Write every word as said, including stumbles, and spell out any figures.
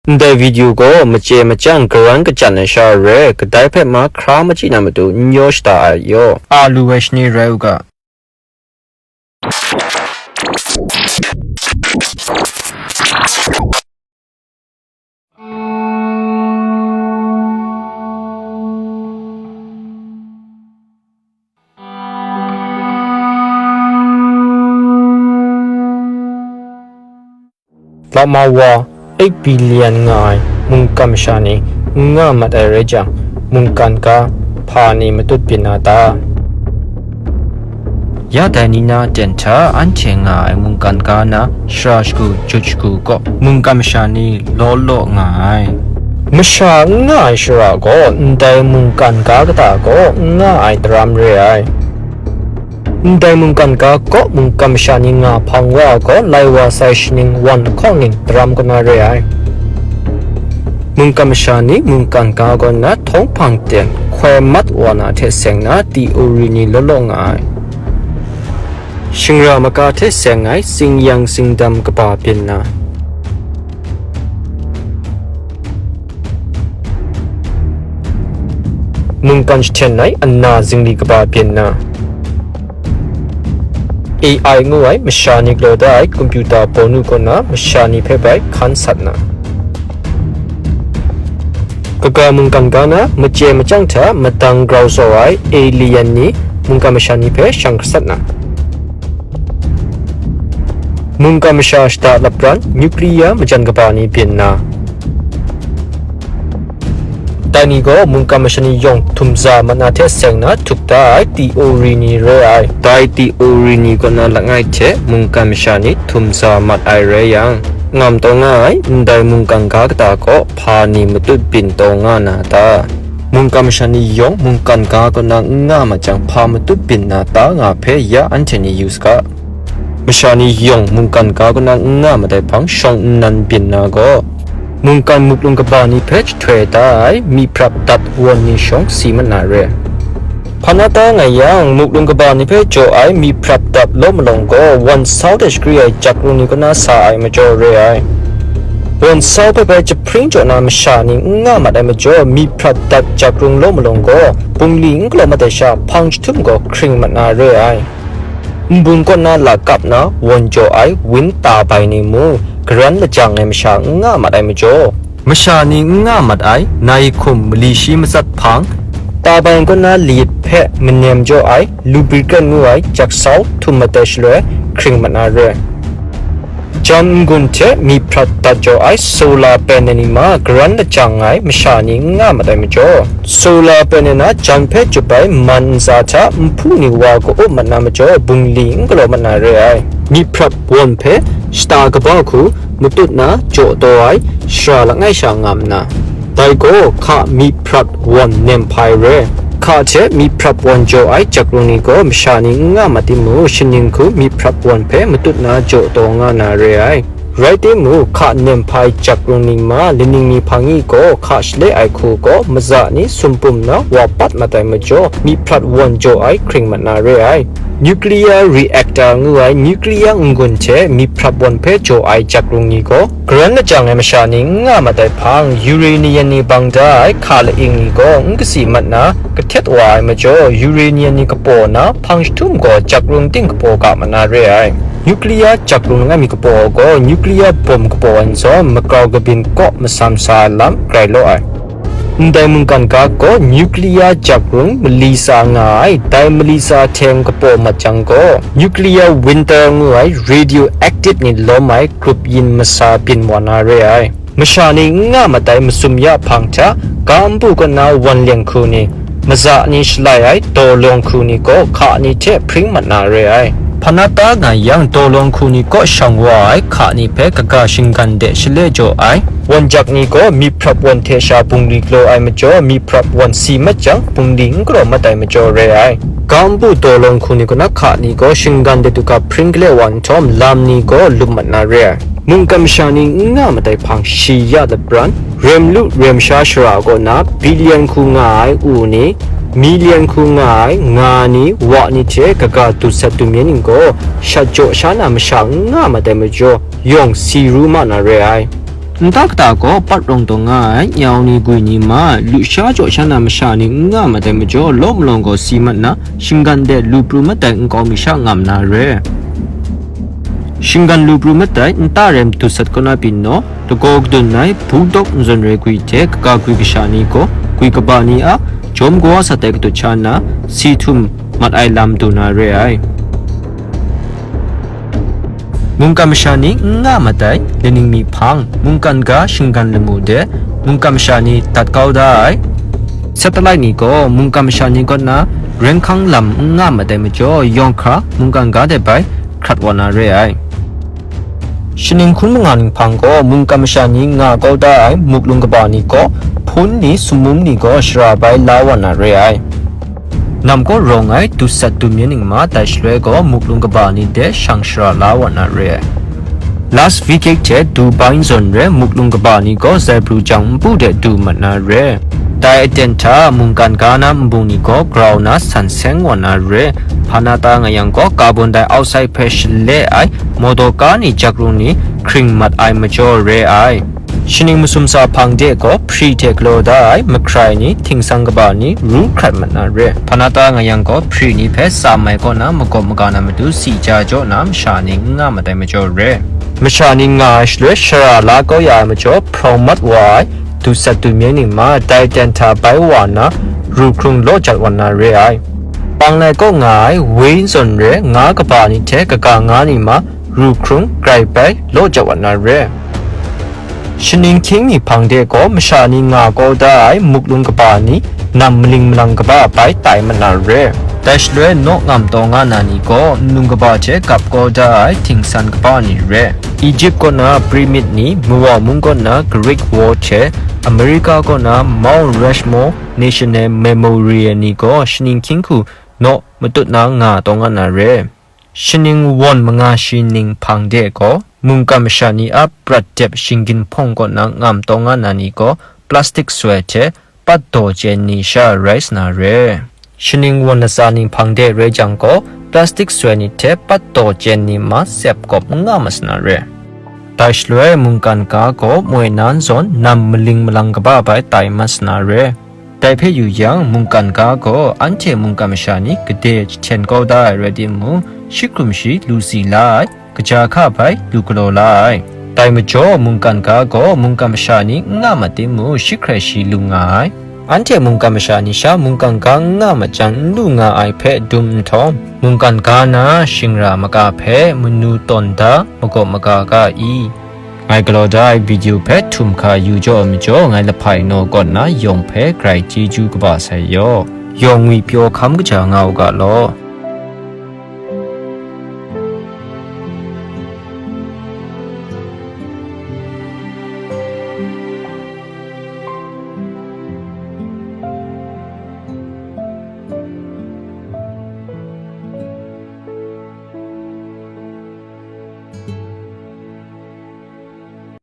Ndai video gaw machye machyang karan kachyan ai sha re, kadai hpe ma hkra machyi na matu n yaw shada ai yaw. A lu ai shani rai u ga. Lama wa eight billion nga ai mungkan masha ni n nga mat ai rai jang, mungkan ga hpa ni matut byin na ta? Ya dai ni na ten hta anhte nga ai mungkan ga na shara shagu jut shagu kaw mungkan masha ni law law nga ai. Masha n nga ai shara gaw ndai mungkan ga kata gaw n nga ai daram re ai. Ndai mungkan ga kaw mungkan masha ni nga hpang wa ai gaw lai wa sai shaning wan lahkawng ning daram kaw na re ai. Mungkan masha ni mungkan ga kaw na htawng hpang ten hkoi mat wa na hte seng na theory ni law law nga ai. Shingra maka hte seng ai tsingyang tsingdam kaba byin na, mungkan jahten ai ana zingli kaba byin na, A I ngu ai masha ni galaw da ai computer bawnu kaw na masha ni hpe bai hkan sat na, kaga mungkan ga na machye machyang hta madang grau tsaw ai alien ni mungkan masha ni hpe shang gasat na, mungkan masha shada lapran nuclear majan kaba ni byin na, dai ni gaw mungkan masha ni yawng htum za mat na hte seng na htup da ai theory ni re ai. Dai theory ni kaw na langai hte mungkan masha ni htum za mat ai rai yang, ngam taw nga ai ndai mungkan ga kata kaw hpa ni matut byin taw nga na ta? Mungkan masha ni yawng mungkan ga kaw na n nga mat jang, hpa matut byin na ta nga hpe ya anhte ni yu saga. Masha ni yawng mungkan ga kaw na n nga mat ai hpang shawng nnan byin na gaw, mungkan muklung kaba ni hpe jahtoi da ai myi hprap dat wan ni shawng si mat na re. Hpan nata nga yang, muklung kaba ni hpe jaw ai myi hprap dat law malawng gaw wan sau de shakri ai jakrung ni kaw na sa ai majaw re ai. Wan sau hpe bai jahpring jaw na masha ni n nga mat ai majaw, myi hprap dat jakrung law malawng gaw bungli n galaw mat ai sha hpang jahtum gaw hkring mat na re ai. Nbung kaw na lakap na wan jaw ai win tabai ni mu, karan lajang ai masha n nga mat ai majaw, masha ni n nga mat ai nai hkum mali shi matsat hpang, tabai kaw na lit hpe manem jaw ai lubricant ngu ai jaksau htum mat ai shaloi hkring mat na re. Jan n-gun hte myi hprat dat jaw ai solar panel ni ma, karan lajang ai masha ni n nga mat ai majaw, solar panel na jan hpe jup ai man ntsa hta nhpu ni wa ka-up mat na majaw, bungli n galaw mat na re ai. Myi hprat wan hpe shata kaba hku matut na jaw taw ai shara langai sha nga nna, dai gaw hka myi hprat wan nem hpai re. Hka hte myi hprat wan jaw ai jakrung ni gaw masha ni n nga mat timung, shaning hku myi hprat wan hpe matut na jaw taw nga na re ai. Rai timung, hka nem hpai jakrung ni ma, laning ni hpang i gaw hka shale ai hku gaw maza ni sumpum na wa pat mat ai majaw, myi hprat wan jaw ai hkring mat na re ai. Nuclear reactor ngu ai nuclear n-gun hte myi hprat wan hpe jaw ai jakrung ni gaw, karan lajang ai masha ni n nga mat ai hpang, uranium ni bang da ai hka laing ni gaw n kasi mat na, kahtet wa ai majaw, uranium ni kapaw na hpang jahtum gaw jakrung ting kapaw ga mat na re ai. Nuclear jakrung langai mi kapaw gaw nuclear bom kapaw ai nzawn, makau kabyin kaw masam sa ai lam grai law ai. Ndai mungkan ga gaw nuclear jakrung mali tsa nga ai, dai mali tsa hteng kapaw mat jang gaw, nuclear winter ngu ai radioactive ni lawm ai grup yin masa byin wa na re ai. Masha ni n nga mat ai masum ya hpang hta, ga npu kaw na wan leng hku ni, maza ni shalai ai dawlawng hku ni gaw hka ni hte hpring mat na re ai. Hpanata nga yang, dawlawng hku ni kaw shang wa ai hka ni hpe kaga shinggan de shale jaw ai, wan jak ni gaw myi hprap wan hte sha bungli galaw ai majaw, myi hprap wan si mat jang, bungli n galaw mat ai majaw re ai. Ga npu dawlawng hku ni kaw na hka ni gaw shinggan de du ga hpring gale wa nhtawm, lam ni gaw lum mat na re ai. Mungkan masha ni n nga mat ai hpang shi ya lapran, rem lu rem sha shara kaw na billion hku nga ai u ni, million hku nga ai nga ni, wa ni hte kaga dusat dumyen ni gaw shat jaw sha na masha n nga mat ai majaw, yawng si ru ma na re ai. Nta kata gaw pat rawng taw nga ai nyau ni gwi ni ma, lusha jaw sha na masha ni n nga mat ai majaw, law malawng gaw si mat na, shinggan de lu pru mat ai nkau mi sha ngam na re. Shinggan lu pru mat ai nta rem dusat kaw na pyi naw, lagaw kadun ai bungdawk nzawn rai gwi hte kaga gwi kasha ni gaw, gwi kaba ni a jawm kawa sat ai katut sha na, si htum mat ai lam du na re ai. Mungkan masha ni n nga mat ai laning mi hpang, mungkan ga shinggan lamu de, mungkan masha ni dat kau da ai. Satellite ni gaw mungkan masha ni kaw na renghkang lam n nga mat ai majaw, yawng hkra mungkan ga de bai hkrat wa na re ai. Shaning hkun manga ninghpang gaw mungkan masha ni nga kau da ai muklung kaba ni gaw, hpun ni sumum ni gaw shara bai la wa na re ai. Nam kaw rawng ai dusat dumyen ning ma tai shaloi gaw muklung kaba ni de shang shara la wa na re ai. Las Vegas hte Dubai zawn re muklung kaba ni gaw zaibru jang npu de du mat na re. Dai aten hta mungkan ga na nbung ni gaw grau na san seng wa na re. Hpa na ta nga yang gaw carbon dioxide hpe shale ai motor ka ni jakrung ni hkring mat ai majaw re ai. Shaning masum sa hpang de gaw hpri hte galaw da ai mahkrai ni, htingsang kaba ni, ru hkrat mat na re. Hpa na ta nga yang gaw hpri ni hpe tsam ai kaw na magawp maga na matu si ja jaw na masha ni n nga mat ai majaw re. Masha ni nga ai shaloi shara la kau ya ai majaw hprawng mat wa ai dusat dumyen ning ma tai ten hta bai wa na ru hkrung law jat wa na re ai. Panglai kaw nga ai wei zawn re nga kaba ni hte kaga nga ni ma ru hkrung grai bai law jat wa na re. Shaning hkying mi hpang de gaw masha ni nga kau da ai muklung kaba ni, nam maling malang kaba bai tai mat na re. Dai shaloi naw ngam taw nga na ni gaw nnu kaba hte gap kau da ai htingsan kaba ni re. Egypt kaw na pyramid ni, Mawa mung kaw na Great Wall hte America kaw na Mount Rushmore National Memorial ni gaw shaning hkying hku naw matut na nga taw nga na re. Shaning won manga shi ning hpang de gaw, mungkan masha ni a prat dep shinggin hpawng kaw na ngam taw nga na ni gaw, plastic soi hte pat daw chyen ni sha rai sa na re. Shaning won latsa ning hpang de rai jang gaw, plastic soi ni hte pat daw chyen ni ma sep kawp n nga ma sa na re. Dai shaloi mungkan ga gaw moi nan zawn nam maling malang kaba bai tai ma sa na re. Dai hpe yu yang, mungkan ga gaw anhte mungkan masha ni gade jahten kau da ai rai timung, shi hkrum shi lu si la ai, kaja hka bai lu galaw la ai. Dai majaw, mungkan ga gaw mungkan masha ni n nga mat timung, shi hkrai shi lu nga ai. Anhte mungkan masha ni sha mungkan ga n nga mat jang n lu nga ai hpe dum nhtawm, mungkan ga na shingra maka hpe manu tawn da magawp maga ga i? Ngai galaw da ai video hpe htum hkra yu jaw ai majaw, ngai lahpai naw kaw nna yawng hpe grai chyeju kaba sai yaw. Yawng ngwi pyaw hkam kaja nga u ga law.